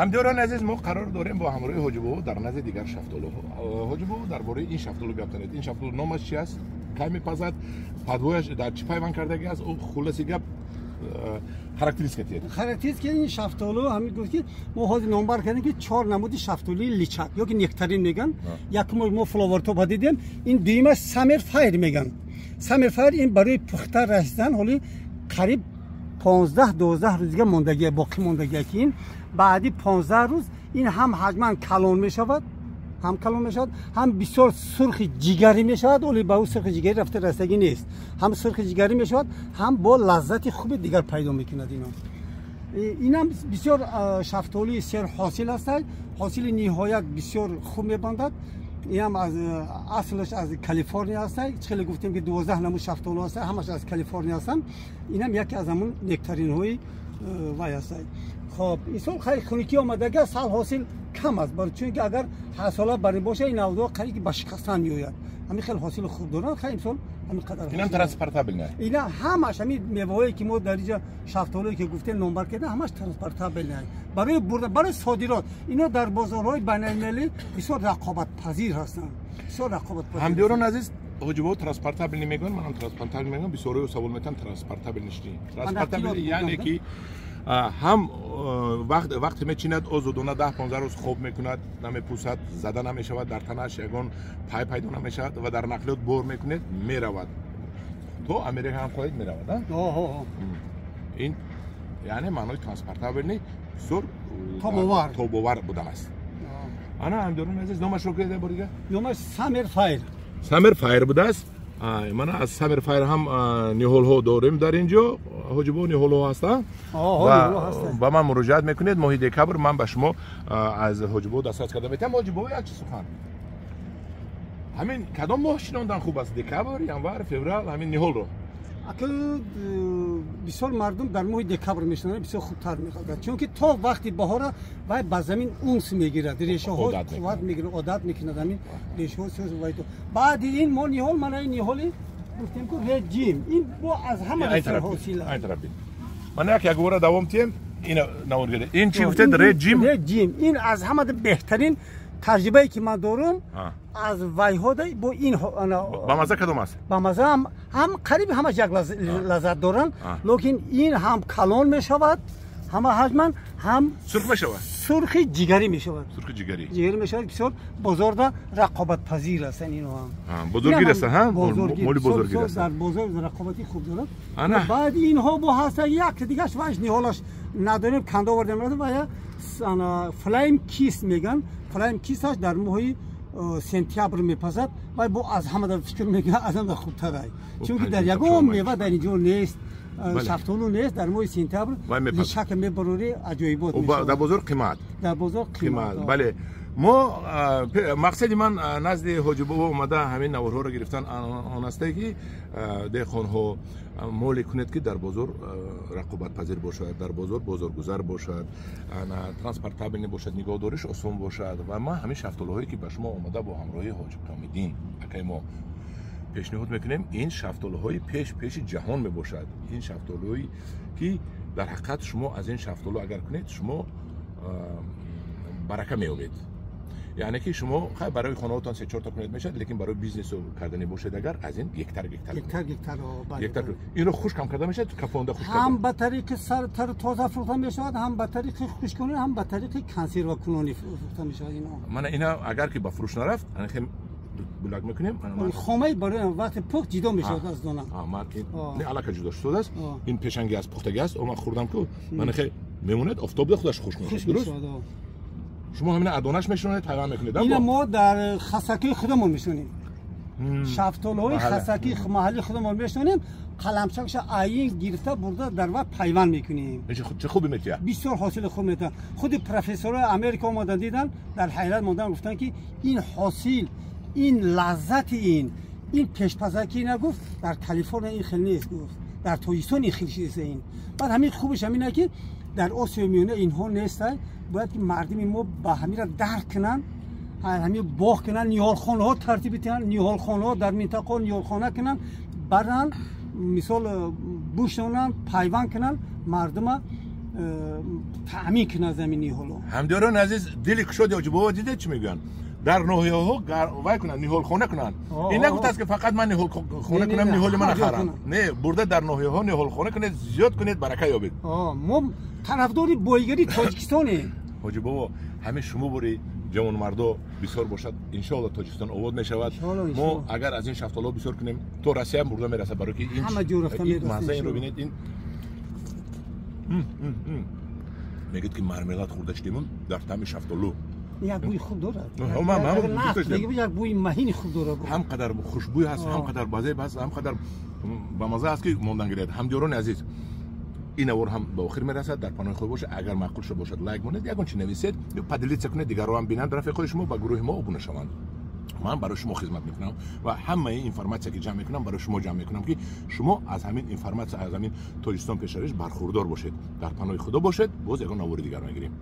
Ҳамдиёрони азиз, мо қарор дорем бо ҳамроҳи Ҳоҷибобо дар назди дигар шафтолуҳо. Ҳоҷибобо, дар бораи ин шафтолу гап занед. Ин шафтолу номаш чи аст, кай мепазад, падвояш дар чӣ пайванд кардагӣ аст? Хулоси гап, характеристика тиед. Характеристика ин шафтолу ҳамин гуфт, ки мо ҳозир номбар кардем, ки чор намуди шафтолуи личак ёки нектарин меган. Якум мо Flower Top дидем, ин дуюмаш Summer Fire меган. Summer Fire ин барои пухта расидан ҳоли қариб 15-12 рӯз дига мондагия, боқӣ мондагия, ки ин баъди 15 рӯз ин ҳам ҳаҷман калон мешавад, ҳам калон мешавад, ҳам бисёр сурхи ҷигарӣ мешавад. Оли ба ӯ сурхи ҷигарӣ рафта расагӣ нест. Ҳам сурхи ҷигарӣ мешавад, ҳам бо лаззати хуби дигар пайдо мекунад. Ино инам бисёр шафтолии серҳосил ҳастад, ҳосили ниҳоят бисёр хуб мебандад. Инам аз аслаш аз Калифорния ҳастад. Хеле гуфтем, ки 12 намуд шафтолу ҳастад, ҳамаш аз Калифорния ҳастанд. Инам яке аз ҳамун нектаринҳои вай ҳастад. Хоб, инсон хайр, хунукӣ омадага, сал ҳосил кам аст, чунки агар ҳарсола бар ин боша, ин авзоъ қариб ки ба шикастан меояд. Ҳамин хел ҳосили хуб доранд. Хай, имсол ҳамин қадар. Инам транспортабельный? Ина ҳамаш ҳамин меваҳое, ки мо дар инҷа шафтолое, ки гуфтем, номбар кардем, ҳамаш транспортабельный барои бурда, барои содирот. Ино дар бозорҳои байналмилалӣ бисёр рақобатпазир ҳастанд, бисёр рақобатпазир. Ҳамдиёрон азиз, ҳоҷибо транспортабельный мегӯянд, манам транспортабельный мегӯям. Бисёриҳо савол метиҳанд: транспортабельный чи? Транспортабельный яъне ки ҳам вақте мечинад, озодона 10-15 рӯз хоб мекунад, намепусад, зада намешавад, дар танаш ягон пай пайдо намешавад ва дар нақлиёт бор мекунед, меравад, то Америка ҳам хоҳед, меравад. Ин яъне маънои транспортабельный бисёр тобовар. Тобовар будан аст. Ана, ҳамдиёрони азиз, номашро кунед бор дига. Номаш Summer Fire. Summer Fire будааст. Мана, аз Summer Fire ҳам ниҳолҳо дорем дар ин ҷо. Ҳоҷибо, ниҳолҳо ҳастанд? Ба ман муроҷиат мекунед, моҳи декабр ман ба шумо аз ҳоҷибо дастрас карда метавам. Ҳоҷибо, як чи сухан: ҳамин кадом моҳ шинондан хуб аст? Декабр, январ, феврал ҳамин ниҳолро? Ака, бисёр мардум дар моҳи декабр мешинонад, бисёр хубтар мехоҳад, чунки то вақти баҳора вай ба замин унс мегирад, решаҳо қувват мегирад, одат мекунад ҳамин решаҳо. Баъди ин мо ниҳол, мана ин ниҳоли гуфтем ку, Red Jim, ин бо аз ҳама ҳосил. Мана, як якбора давом тием, ина наворгире. Ин чи гуфтед, Red Jim? Red Jim ин аз ҳама беҳтарин таҷрибае, ки ман дорам аз вайҳода бо ин. Ба мазза кадом аст? Ба мазза ҳам қариби ҳамаш як лаззат доранд, лекин ин ҳам калон мешавад, ҳама ҳаҷман ҳам сурх мешавад. Сурхи ҷигарӣ мешавад. Сурхи ҷигарӣ. Ҷигарӣ мешавад. Бисёр бозорда рақобатпазир ҳастанд ино ҳам. Бозоргир ҳастанд, ҳа, моли бозоргир ҳастанд. Дар бозор рақобати хуб дорад. Баъди инҳо бо ҳаста як дигаш, вайш ниҳолаш надорем, канда овардем, ва Flame Kiss меган. Flame Kiss аш дар моҳи сентябр мепазад. Вай бо аз ҳамада, фикр мекунад, аз ҳамада хубтар ай, чунки дар ягон мева дар инҷо нест, шафтолу нест. Дар моҳи сентябр личака мебарори, аҷоибот. Дар бозор қимат. Дар бозор қимат. Бале, мо мақсади ман назди Ҳоҷибобо омада ҳамин наворҳоро гирифтан он асте, ки деҳқонҳо моле кунед, ки дар бозор рақобатпазир бошад, дар бозор бозоргузар бошад, транспортабельный бошад, нигоҳдориш осон бошад. Ва ман ҳамин шафтолуҳое, ки ба шумо омада бо ҳамроҳии Ҳоҷи Қиёмиддин акаи мо пешниҳод мекунем, ин шафтолуҳои пеш пеши ҷаҳон мебошад. Ин шафтолуҳое, ки дар ҳақиқат шумо аз ин шафтолу агар кунед, шумо барака меёбед. Яъне ки шумо хай, барои хонаотон се чорта кунед, мешавад, лекин барои бизнесу кардани бошед, агар аз ин гектар гектар гектар гектар. Гектар. Инро хушкам карда мешавад, кафонда хушк? Ҳам ба тариқи сартару тоза фурӯхта мешавад, ҳам ба тариқи хушккунӣ, ҳам ба тариқи консервакунонӣ фурӯхта мешавад ино. Мана, ина агар ки ба фурӯш нарафт, булак мекунем. Хомаи барои вақти пухт ҷидо мешавад аз дона. Не, аллака ҷудо шудааст. Ин пешанги аст, пухтаги аст. Ман хӯрдам ку, мана, хе мемонад, офтобда худаш хушк мешавад, дуруст? Шумо ҳамина адонаш мешунонед, пайванд мекунед? Ина мо дар хасакии худамон мешунонем, шафтолуҳои хасакии маҳалли худамон мешунонем, қаламчакша аин гирифта бурда дар ва пайванд мекунем. Чӣ хуби метиҳад? Бисёр ҳосили хуб метиҳад. Худи профессорҳои Америка омадан, дидан, дар ҳайрат мондан, гуфтанд, ки ин ҳосил, ин лаззати ин пешпазакӣ нагуфт, дар Калифорния ин хел нест, гуфт, дар Тоҷикистон ин хел чиз. Ин баъд ҳамин хубиш ҳамина, ки дар Осиёи Миёна инҳо нестанд. Бояд ки мардуми мо ба ҳамира дарк кунанд, ҳамин боғ кунанд, ниҳолхонаҳо тартиб диҳанд, ниҳолхонаҳо дар минтақаҳо ниҳолхона кунанд, баранд, мисол, бушонанд, пайванд кунанд мардума. Таъмин кунад замин ниҳоло. Ҳамдиёрони азиз, дили кушоди Ҳоҷибобо дидед, чӣ мегӯянд? Дар ноҳияҳо вай кунанд, ниҳолхона кунанд. Ин нагуфтааст, ки фақат ман ниҳолхона кунам, ниҳоли мана харам. Не, бурда дар ноҳияҳо ниҳолхона кунед, зиёд кунед, барака ёбед. Мо тарафдори боигарии Тоҷикистонем. Ҳоҷибобо, ҳамин шумо бори ҷавонмардо бисёр бошад, иншоалло Тоҷикистон обод мешавад. Мо агар аз ин шафтоло бисёр кунем, то Россия бурда мерасад, барои ки ин мазза инро бинед. Ин мегӯяд, ки мармелад хӯрда шудемун дар таъми шафтолу. Як бӯи хуб дорад, як бӯи маҳини хуб дорад. Ҳам қадар хушбӯй ҳаст, ҳам қадар базеб ҳаст, ҳам қадар бамаза ҳаст, ки мондан гирад. Ҳамдиёрони азиз, ин навор ҳам ба охир мерасад. Дар паноҳи худ бошед. Агар маъқул шуда бошад, лайк монед, ягон чи нависед ё поделиться кунед, дигарро ҳам бинанд, рафиқҳои шумо ба гурӯҳи мо обуна шаванд. Ман барои шумо хизмат мекунам ва ҳамаи информатсия, ки ҷамъ мекунам, барои шумо ҷамъ мекунам, ки шумо аз ҳамин информатсия, аз ҳамин Тоҷикистон пешравиш бархурдор бошед. Дар паноҳи Худо бошед. Боз ягон навори дигар мегирем.